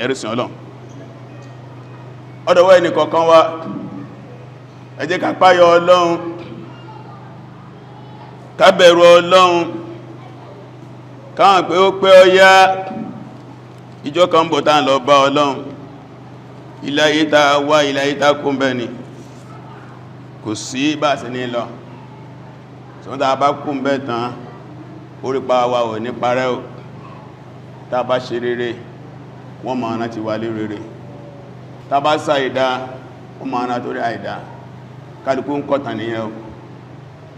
Ẹ̀rìsìn Ọlọ́run, ọdọ̀wọ́ ẹni kọ̀ọ̀kan wa. Ẹ jẹ́ ká páyọ Ọlọ́run, ká bẹ̀rù Ọlọ́run, káwọn pé ó pé ó yá, ìjọ kan bọ̀ tá ń lọ bá Ọlọ́run. Ilé ayé tá wá, ilé ayé tá kún bẹ́ ni, kò sí bá sí ní lọ. Tí wọ́n tá bá kún bẹ́ tán, orípa wa ò ní parẹ́ ò. Tá bá ṣe rere, wọ́n máa rántí wa lé rere. Tá bá ṣàìdá, wọ́n máa rántí torí àìdá. Kálukú ń kọ́tàn nìyẹn o.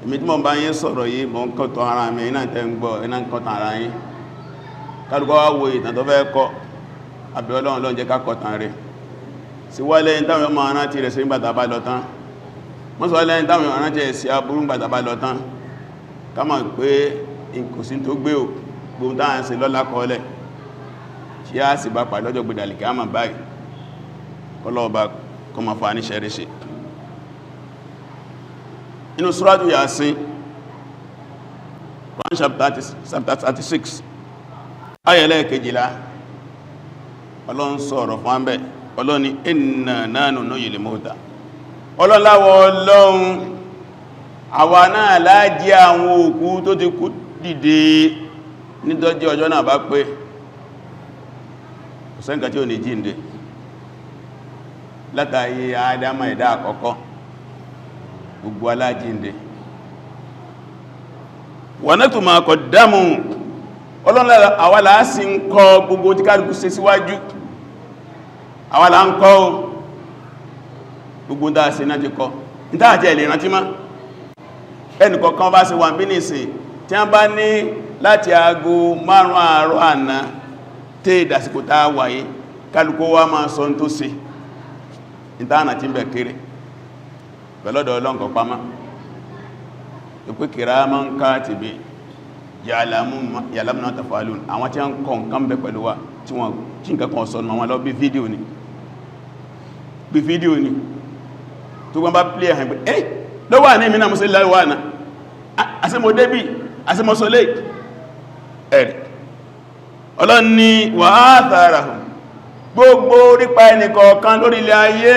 Èmi tí mo bá yín sọ̀rọ̀ yìí, mo ń kọ́tàn ara mi, iná tẹ́ ń gbọ́, iná ń kọ́tàn ara yín. Kálukú wá wo ìtàn tó fẹ́ kọ́. Àbí Ọlọ́run ló ń jẹ́ ká kọ́tàn rẹ̀ sí wá lẹ́yìn táwọn ọmọ rántí rẹ̀ sí nígbàtà bá lọ tán. Wọ́n sọ lẹ́yìn táwọn ọmọ rántí rẹ̀ sí aburú nígbàtà bá lọ tán. Ká mọ̀ pé kò sí tó gbé ò gbogbo táwọn ṣe lọ́lá kọlẹ̀ tí a sì bá pàdé lọ́jọ́ gbẹ̀dàlì kí a mọ̀ báyìí. Kọlọ́ọ̀bá kọ ma fa ní ṣẹ́rẹ́ṣẹ́. Inú Suratu Yasin, Quran chapter 36, ayẹlẹ́ 12, Ọlọ́run sọ̀rọ̀ fún àmbẹ̀. Ọlọ́run ní inna nahnu nuhyil mauta. Ọlọ́run láwọ Ọlọ́run, àwa náà lájí àwọn òkú tó ti kú dìde nítọ́jú ọjọ́ náà bá pé. Kò sẹ́ǹkà tí ò ní jíǹde látàrí Ádámà, ẹ̀dá àkọ́kọ́, gbogbo alájíǹde. Wa naktubu ma qaddamu. Ọlọ́run àwa là sì ń kọ gbogbo tí kálukú ṣe síwájú. Àwa là ń kọ gbogbo dáa sí náà ti kọ ní táàjẹ́ ilẹ̀ ìrántí má. Ẹnìkọ̀ọ̀kan bá ṣe wà bí nìsìn, tí a bá ní láti aago 5 àárọ̀ àná tí ìdásíkò tá wáyé, kálukú wá máa sọ tó ṣe ìtànà tí ń bẹ̀ kéré pẹ̀lọ́dọ̀ ọlọ́nkọ̀ pamá ìpé kiraman katibin ya'lamuna taf'alun. Àwọn tí a ń kọ nǹkan bẹ pẹ̀lú wa, tí wọ́n tí nǹkan kan sọ wọn lọ, bí fídíò ni, bí fídíò ni tó gbọ́n bá play ẹ̀hàn pé eh lọ́wọ́ ní ìmìnà musu láwọ́ náà àṣímọ̀ débì, àṣímọ̀ sọlé ẹ̀rì. Ọlọ́ni wa atharahum, gbogbo orípa ẹnìkọ̀ọ̀kan lórí ilẹ̀ ayé,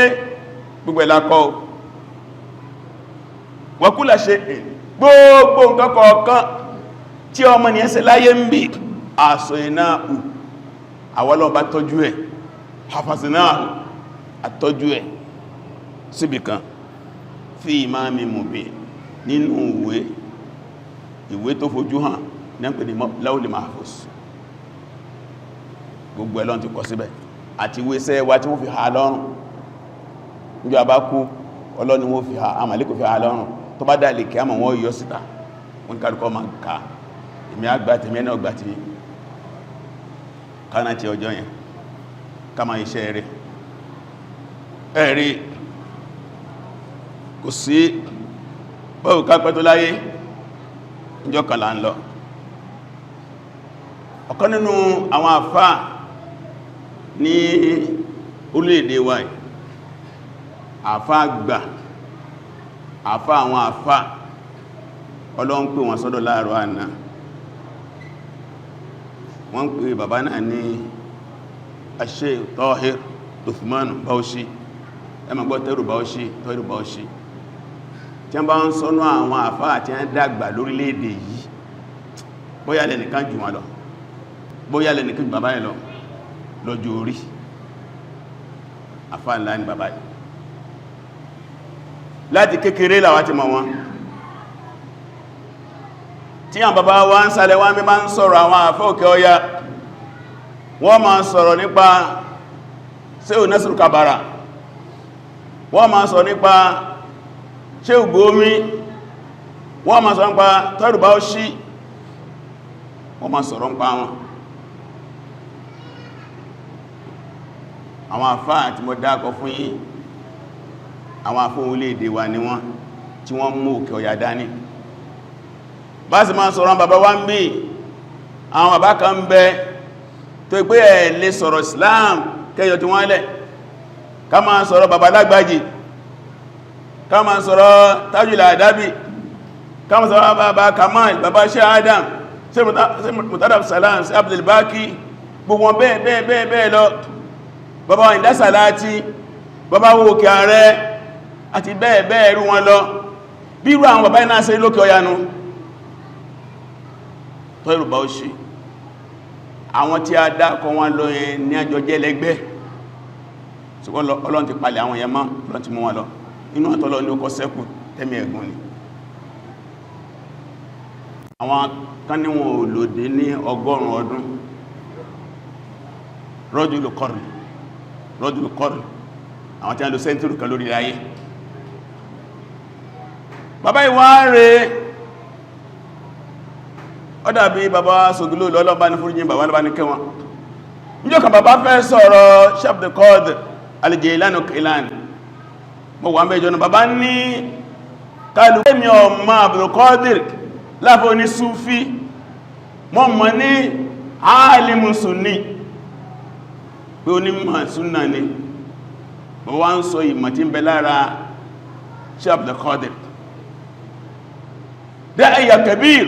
gbogbo ẹ̀lákọ́. Wa kulla shay'in, gbogbo nǹkan kọ̀ọ̀kan tí ọmọ ni ẹ́sẹ̀ láyé ń bí, ahsaynahu, àwọn Ọlọ́run bá tọ́jú ẹ̀, hafaznahu, àtọ́jú ẹ̀ síbìkan, fi imamin mubin, nínú ìwé, ìwé tó fojú hàn ní ń pè ní lawhul mahfuz. Gbogbo ẹlọ́n ti kọ síbẹ̀, àti ìwé iṣẹ́ wa tí wọ́n fi ha lọ́rùn níjọ́ àbá kú. Ọlọ́ni wọ́n fi ha àmàlẹ́kò fi ha lọ́rùn. Tó bá dà lè kí àmà, wọ́n yọ síta, wọ́n kálùkọ́ ma ká. Èmi àgbà tèmi, ẹ̀nà ọgbà tí kánà tí ọjọ́ yẹn ká máa iṣẹ́ rẹ̀ ẹ̀rí. Kò sí bọ́ọ̀ ká pẹ́ tó láyé, ìjọ kan là ń lọ. Ọ̀kan nínú àwọn àfáà ní orílẹ̀-èdè wa, àfáà gbà, àfáà àwọn àfáà, Ọlọ́run pè wọ́n sọ́dọ̀ láàárọ̀ àná. Wọ́n pè bàbá náà ní Sheikh Tahir Uthman Bauchi. Ẹ máa gbọ́ Tahiru Bauchi, Tahiru Bauchi. Tí wọ́n bá ń sọ́nà àwọn àfáà tí wọ́n dàgbà lórílẹ̀-èdè yìí, bóyá lẹ́nìkan jù wọn lọ, bóyá lẹ́nìkan jù bàbá yẹn lọ lọ́jọ́ orí. Àfáà ńlá ní bàbá yìí. Láti kékeré làwa ti mọ̀ wọn. Tí àwọn bàbá wa ń sàlẹ̀ wá mí máa ń sọ̀rọ̀ àwọn àfá Òkè Ọya, wọ́n máa sọ̀rọ̀ nípa Ṣéhù Nasiru Kabara, wọ́n máa sọ̀rọ̀ nípa Ṣéhù Gomi, wọ́n máa sọ̀rọ̀ nípa Tahiru Bauchi, wọ́n máa sọ̀rọ̀ nípa wọn. Àwọn àfá àti mo dákọ fún yín, àwọn àfá orílẹ̀-èdè wa ni wọ́n, tí wọ́n mú Òkè Ọya dání. Bá sì máa sọ̀rọ̀ bàbá wa ń bí, àwọn bàbá kan ń bẹ tó pé ẹ̀ lè sọ̀rọ̀ Islam kẹyọ tí wọ́n lẹ̀. Ká máa sọ̀rọ̀ bàbá Lágbàjì, ká máa sọ̀rọ̀ Tajul Adabi, ká máa sọ̀rọ̀ bàbá Kamal, bàbá Sheikh Adam, Sheikh Murtada Salam, Sheikh Abdul Baki, gbogbo wọn bẹ́ẹ̀ bẹ́ẹ̀ bẹ́ẹ̀ bẹ́ẹ̀ lọ. Bàbá wa Ìdásàláàtì, bàbá wo Òkè Ààrẹ àti bẹ́ẹ̀ bẹ́ẹ̀ rú wọn lọ. Bí irú àwọn bàbá iná ṣe lókè ọyanu tọ́ ìrùbá ó ṣe àwọn tí a dákọ wọn lọ yẹn ní àjọ jẹ́ lẹ́gbẹ́. Ṣùgbọ́n Ọlọ́run ti palẹ̀ àwọn yẹn mọ́, Ọlọ́run ti mú wọn lọ. Inú àtọ́lọ ní ó kọ́ sẹ́kù tẹ́mì ẹ̀gùn ni. Àwọn kan ní wọn ò lòdì ní 100 ọdún. Rọ́jùlù kọrì, rọ́jùlù kọrì, àwọn tí a lò sẹ́ntúrù kan lórí ayé. Bàbá ìwá rẹ̀ ó dàbí bàbá Sògìlò lọ́lọ́bá ní fúrúyìn, bàbá lọ́bá ní kẹwọn. Níjọ́ kan bàbá fẹ́ sọ̀rọ̀ Sheikh Abdul Qadir Al-Jailani Kailani, mo wà mẹ́jọ náà. Bàbá ní kálùkẹ́mì ọmọ Abdul Qadir láfọ́ ní Súfí, mọ́ mọ́ ní alimu sunni, pé onímọ̀ súnnà ni. Bàbá wá ń sọ ìmọ̀ tí ń bẹ lára Sheikh Abdul Qadir, dáìyà kabir,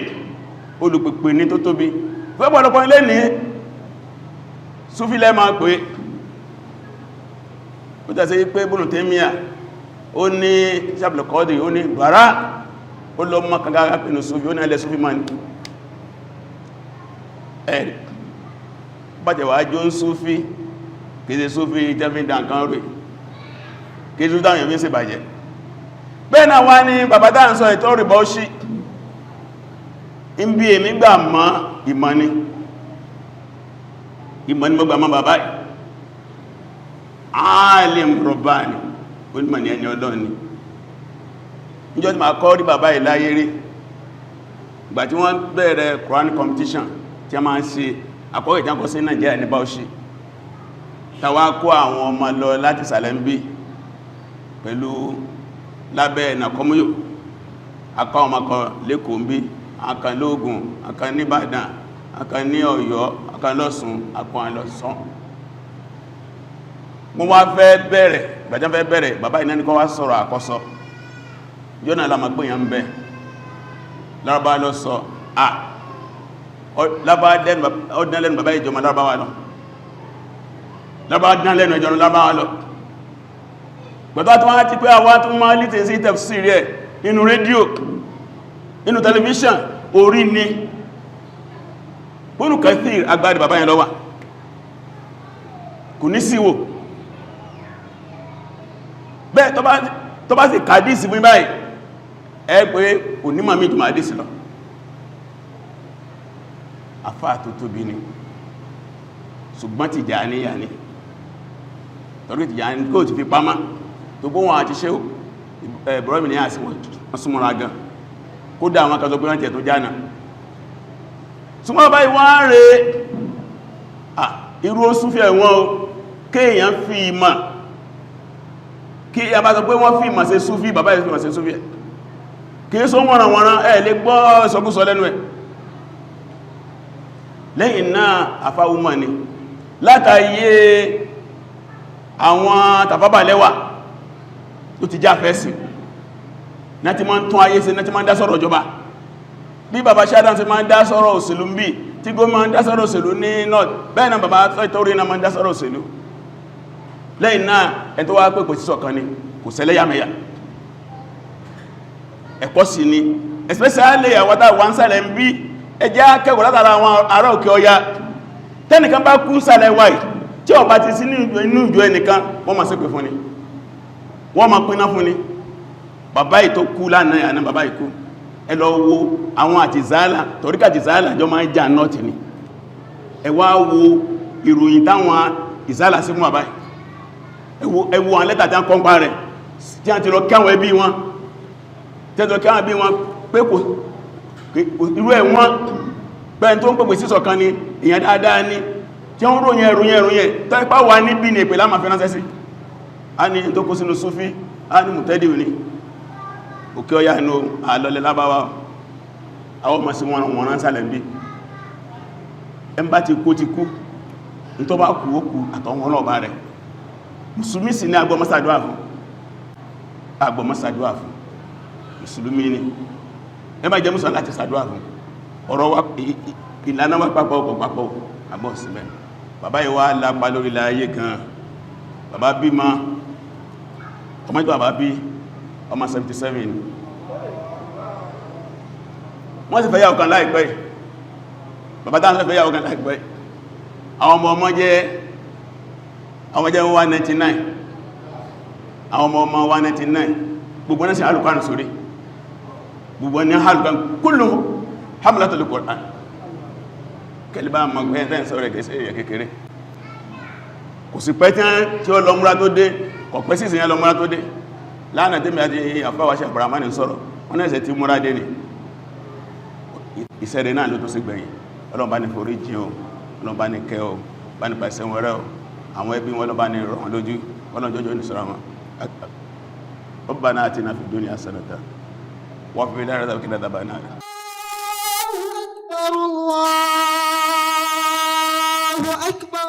olùpèpè ní tó tóbi. Fẹ́pọ̀lọpọ̀ ilé ní Súfí lẹ́ máa pé ó tàṣí pé Ibn Taymiyyah ó ní Sheikh Abdul Qadir, ó ní bàrá ó lọ mọ́ kankan pẹ̀lú Súfí, ó ní alẹ́ Súfí máa ní ẹ̀rì bàtẹ̀wà jọ ń Súfí, kìí Súfí tẹ́fíndà nǹkan rẹ̀, kìí Súfí táwọn èèyàn fi ń ṣèbàjẹ́. Bẹ́ẹ̀ náà wá ní bàbá tá ń sọ ìtọ́ rìbọ́ sí ń bí èmi gbà mọ́ ìmọ̀ ni, ìmọ̀ ni mo gbà mọ́ bàbá yìí. Alim Rabbani, onímọ̀ ni, ẹni Ọlọ́run ni. Níjọ́ tí ma kọ́ rí bàbá yìí láyé rí, ìgbà tí wọ́n bẹ̀rẹ̀ Quran competition tí a máa ń ṣe àkọ́kọ́ ìjánkọ́ sí Nàìjíríà ní Bauchi, tàwa kó àwọn ọmọ lọ láti sàlẹ̀ ń bí pẹ̀lú lábẹ́ nàkọmúyò, akọ́ ọmọ kan lẹ́kọ̀ọ́ ń bí, akan lóògùn, akan nìbàdàn, akan ní Ọ̀yọ́, akan lọ́sùn, akan lọ́sàn. Mo wá fẹ́ bẹ̀rẹ̀, gbàjá fẹ́ bẹ̀rẹ̀, bàbá ìnáníkọ́ wá sọ̀rọ̀ àkọ́sọ yọ́nà alamagboyàn ń bẹ lárúbá lọ sọ à ọdún lẹ́nu bàbá ìjọmọ lárúbáwá lọ, lárúbáwá dán lẹ́nu ìjọmọ lárúbáwá lọ. Gbẹ̀tọ́ tó wá ti pé àwọn tó máa lítẹ̀ sí tafsiri ẹ̀ nínú rédíò, nínú tẹlifíṣàn, orí ni Ibn Kathir agbárí bàbá yẹn ló wà, kò ní síwò bẹ́ẹ̀. Tó bá sì kàdísì fún báyìí, ẹ pé kò ní màmí ìtumà àdísì lọ. Àfáà tó tóbi ni, ṣùgbọ́n Tìjàníyà ni. Torí Tìjàní kò ti fi pamá tó bó wọn àti ṣe Ibrahim ní àti wọ́n súnmọ́ra gan, kódà àwọn kan sọ pé wọ́n tẹ̀ tó jánà. Súnmọ́ báyìí wọ́n rẹ̀ irú ó súnfẹ́ wọn o, kéèyàn fi ìmọ̀, kí a bá sọ pé wọ́n fi ìmọ̀ ṣe súfí, bàbá ìfì ìmọ̀ ṣe súfí ẹ̀ kìí sọ wọ́n wọ́n ẹ̀ lè gbọ́ ìsọkúsọ lẹ́nu ẹ̀. Lẹ́yìn náà àfáwúmọ̀ ni látàyé àwọn tàfábàlẹ́wà tó ti já fẹ́sì náà ti máa ń tún ayé ṣe, náà ti máa ń dá sọ̀rọ̀ ìjọba. Bí bàbá Ṣádàm ṣe máa ń dá sọ̀rọ̀ òṣèlú ń bí, tí gó máa ń dá sọ̀rọ̀ òṣèlú ní north, bẹ́ẹ̀ náà bàbá Tọ́rí náà máa ń dá sọ̀rọ̀ òṣèlú. Lẹ́yìn náà ẹn tó wá pé kò sí ṣọ̀kan ni, kò ṣẹlẹ́yàmẹ̀yà, ẹ̀kọ́ sí ni. Especially àwọn tá wà ń sàlẹ̀ ń bí, ẹjẹ́ akẹ́kọ̀ọ́ látara àwọn ará òkè ọya. Tẹ́nìkan bá kú sàlẹ̀ wáyìí, tí ó bá ti sí inú ìjọ ẹnìkan, wọ́n máa ṣépè fún ni, wọ́n máa píná fún ni. Bàbá yìí tó kú lánàá àná, bàbá yìí kú, ẹ lọ wo àwọn àti zálà, toríkà àti zálà jọ máa ń jà nọ́ọ̀tì ni. Ẹ wá wo ìròyìn táwọn ìzálà sí fún bàbá yìí, ẹ wo àwọn lẹ́tà tí a ń kọ́npa rẹ̀, tí a ti lọ káwọn ẹbí wọn, tẹ́tọ̀ káwọn ẹbí wọn pé kò irú ẹ̀ wọ́n pẹ́ tó ń pèpè sísọ̀ kan ni, èèyàn dáadáa ni, tí wọ́n ròyìn ẹ̀ròyìn ẹ̀ròyìn tó ipá wà níbi ní ìpè láàmà fi ránṣẹ́ sí. A ní tó kó sínú súfí, a ní mùtẹ́dì ní òkè ọya inú àlọ́lẹ̀ lábáwá, àwọn ọmọ sí wọn wọ́n ránṣẹ́ bí ẹn bá ti kú ti kú, ní tó bá kú ó kú àtọwọn ọlọ́ọ̀bá rẹ̀. Mùsùlùmí sì ní agbọmọ́sàdúwà fún, agbọmọ́sàdúwà fún mùsùlùmí ni ẹ bá jẹ́ mùsùlùmí láti sàdúwà fún. Ọ̀rọ̀ wa ìlànà wa papọ̀ ọkọ̀ papọ̀ àbọ̀ síbẹ̀. Bàbá yìí wá lápá lórí láyé gan. Bàbá bí ma ọmọ ìtọ́, bàbá bí ọmọ 77. Wọ́n sì fẹ́ yàwó kan láìpẹ́. Bàbá táwọn fẹ́ yàwó kan láìpẹ́. Àwọn ọmọ ọmọ jẹ́, àwọn jẹ́ 199. Àwọn ọmọ ọmọ 199, gbogbo náà sí alùkánù sórí, gbogbo ní alùkánù, kullu hamlatul Qur'an. Kẹlìbá mọ̀ ẹ̀ẹ́ sọ́rọ̀ ẹ̀kẹ́sẹ̀ èyà kékeré. Kò sí pẹ́ tí ó lọ múra tó dé, kò pẹ́ sí ìsìnyàn lọ múra tó dé. Lánàá tí mi àti àfáwàṣẹ́ Abdurrahman sọ̀rọ̀, wọ́n náà ṣe tí múra dé ní ìṣẹ́rẹ̀ náà ló tó sí gbẹ̀yìn. Ọlọ́run bá ní forí jìn o, Ọlọ́run bá ní kẹ́ o, bá ní pàṣẹ wọn rẹ́ o. Àwọn ẹbí wọn, Ọlọ́run bá ní rọ̀ wọn lójú. Ọlọ́run jọjọ́ ní sọ́rọ̀ wọn. ربنا آتنا في الدنيا حسنة وفي الآخرة وقنا عذاب النار. أكبر، الله أكبر.